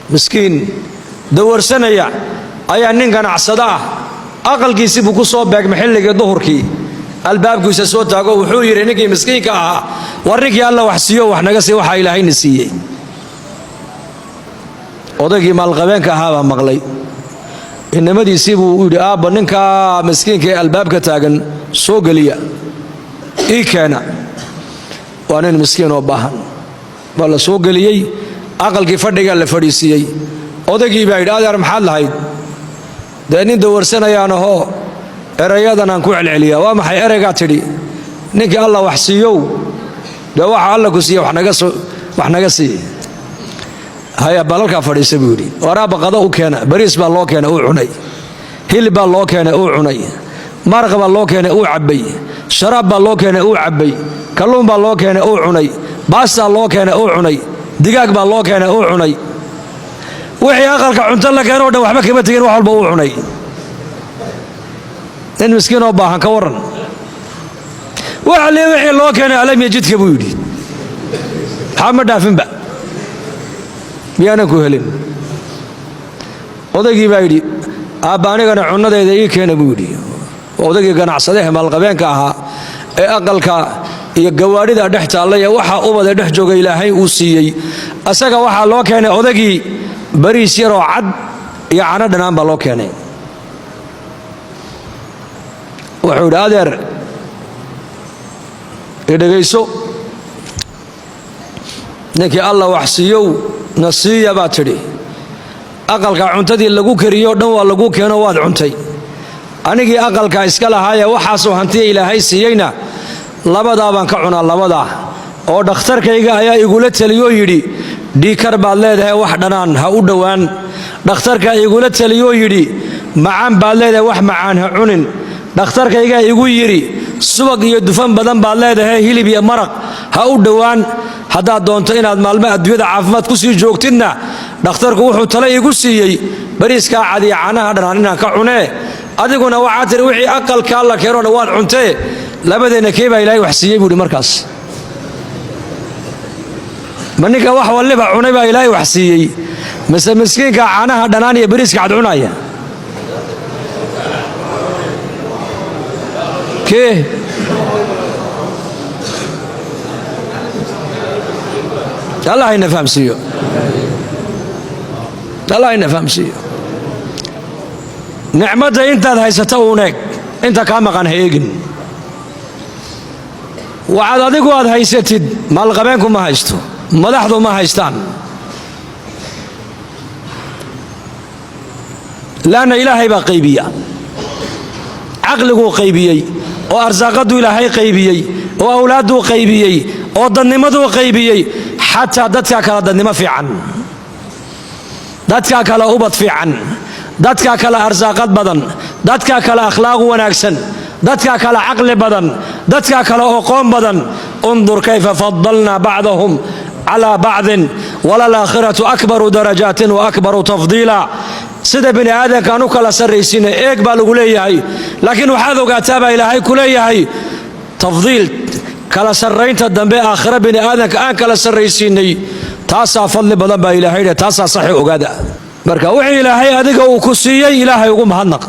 Miskiin dawarsanaya ayaa nin ganacsado ah aqalkiisii buu ku soo beegmay xilligii duhurkii. Albaabkiisa soo taago, wuxuu yidhi ninkii miskiinka ahaa: "War ninkii Alla wax siiyo, wax naga sii waxaa Ilaahayna siiyey." Odaygii maalqabeenka ahaa baa maqlay. Inamadiisii buu yidhi: "Aabba, ninkaa miskiinka ee albaabka taagan soo geliya, ii keena, waa nin miskiin oo baahan." Waa la soo geliyey aqalkii, fadhigaa la fadhiisiiyey. Odaygii baa yidhi: "Adeer, maxaad lahayd?" "Dee nin dawarsanayaan ahoo erayadan aan ku celceliyaa." "Waa maxay ereygaa tidhi?" "Ninkii Alla wax siiyow, dee waxa Alla ku siiye wax naga sii." "Haya, balalkaa fadhiisa," buu yidhi. Waraabba qado u keena. Bariis baa loo keenay, uu cunay. Hilib baa loo keenay, uu cunay. Maraq baa loo keenay, uu cabbay. Sharaab baa loo keenay, uu cabbay. Kalluun baa loo keenay, uu cunay. Baastaa loo keenay, uu cunay. Digaag baa loo keenay, uu cunay. Wixii aqalka cunto la keenoo dhan waxba kama tegin, wax walba uu cunay. Nin miskiin oo baahan ka warran? Waxa lee wixii loo keenay alam yajidka buu yidhi, maxaa ma dhaafinba, miyaanan ku helin? Odaygii baa yidhi: "Aabba, anigana cunnadeeda ii keena," buu yidhi. Odaygii ganacsadaha maalqabeenka ahaa ee aqalka iyo gawaadhida dhex taallay ee waxa ubada dhex jooga Ilaahay uu siiyey, asaga waxaa loo keenay odagii bariis yaroo cad iyo cano dhanaan baa loo keenay. Wuxuu yidhi: "Adeer, idhegayso. Ninkii Alla wax siiyow na siiya baad tidhi. Aqalka cuntadii lagu kariyoo dhan waa lagu keeno, waad cuntay. Anigii aqalka iska lahaayee waxaasoo hantiya Ilaahay siiyeyna labadaa baan ka cunaa, labadaa oo dhakhtarkayga ayaa igula teliyoo yidhi: dhiikar baad leedahay, wax dhanaan ha u dhowaan. Dhakhtarkaa igula teliyoo yidhi: macaan baad leedahay, wax macaan ha cunin. Dhakhtarkaygaa igu yidhi: subag iyo dufan badan baad leedahay, hilib iyo maraq ha u dhowaan. Haddaad doonto inaad maalmo adduunyada caafimaad ku sii joogtidna, dhakhtarku wuxuu tale igu siiyey bariiskaa cad iyo caanaha dhanaan inaan ka cunee. Adiguna waxaa tiri wixii aqalkaa la keenoo dhan waad cuntee. Labadeenna kee baa Ilaahay wax siiyey?" buu yidhi. "Markaas ma ninka wax walliba cunay baa Ilaahay wax siiyey, mise miskiinka caanaha dhanaan iyo bariiska cad cunaya? Kee?" Allah ina fahamsiiyo, Allah ina fahamsiiyo. Nicmadda intaad haysata uun eeg, inta kaa maqan ha eegin. Waxaad adigu aad haysatid maalqabeenku ma haysto, madaxdu ma haystaan, laanna Ilaahay baa qaybiya. Caqliguu qaybiyey, oo arsaaqaduu Ilaahay qaybiyey, oo awlaadduu qaybiyey, oo dadnimaduu qaybiyey. Xataa dadkaa kala dadnimo fiican, dadkaa kale ubad fiican, dadkaa kale arsaaqad badan, dadkaa kale akhlaaq wanaagsan, dadkaa kale caqli badan, dadkaa kale oqoon badan. Undur kayfa fadalnaa bacdahum calaa bacdin walalaakhiratu akbaru darajaatin wa akbaru tafdiila. Sida bini aadamkaan u kala sarraysiina eeg baa lagu leeyahay, laakiin waxaad ogaataa baa Ilaahay ku leeyahay, tafdiil kala sarraynta dambe aakhira bini aadamka aan kala sarraysiinay taasaa fadli badan baa Ilaahay, taasaa saxi ogaada. Marka wixii Ilaahay adiga uu ku siiyey, Ilaahay ugu mahadnaq.